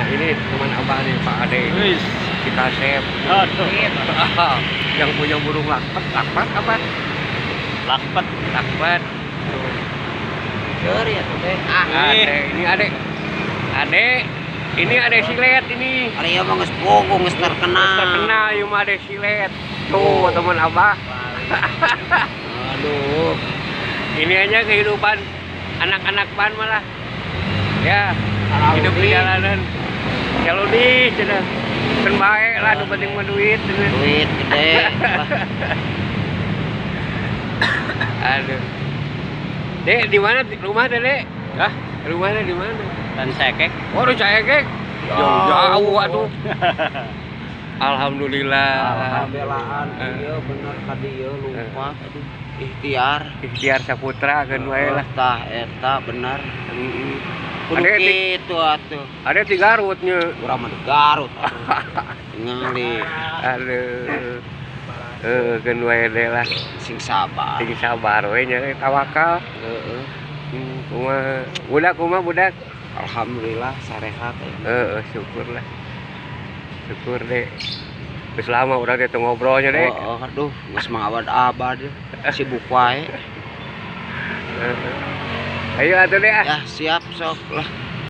Ini teman Abah nih, Pak Ade. Wis. Kita sep. Aduh. Yang punya burung lakpet, lakpet apa? Lakpet. Lakpet. Tuh. Seur ya tuh teh. Ah, Ade, ini Ade. Ade, ini Ade Silet ini. ari ieu mah geus bogo geus terkenal. Terkenal ieu mah Ade Silet. Tuh, teman Abah. Aduh. Ini aja kehidupan anak-anak pan malah. Ya, hidup di jalanan. Kalau di cenah. Kan bae lah nu penting mah duit cenah. Duit gede. Lah, Aduh. Dek, di mana rumah teh, Dek? Hah? Rumahnya di mana? Rancaekek. Oh, Rancaekek. Jauh-jauh atuh. Alhamdulillah. Alhamdulillah ieu bener ka dieu lupa aduh. Ikhtiar. Ikhtiar Saputra kan wae lah. Tah eta bener. Heeh. Kudu Ada kitu atuh. Ada di Garutnya. Urang mah di Garut atuh. Ningali Aduh. Keun wae deh lah. Sing sabar. Sing sabar we nya tawakal. Heeh. Kumaha budak, kumaha budak? Alhamdulillah sarehat ya. Heeh, syukur lah. Syukur deh. Geus lama urang teh teu ngobrolnya deh. Oh, oh, aduh, geus mah abad-abad sibuk wae. Heeh. Ayo atuh deh ah. Ya, siap sok lah.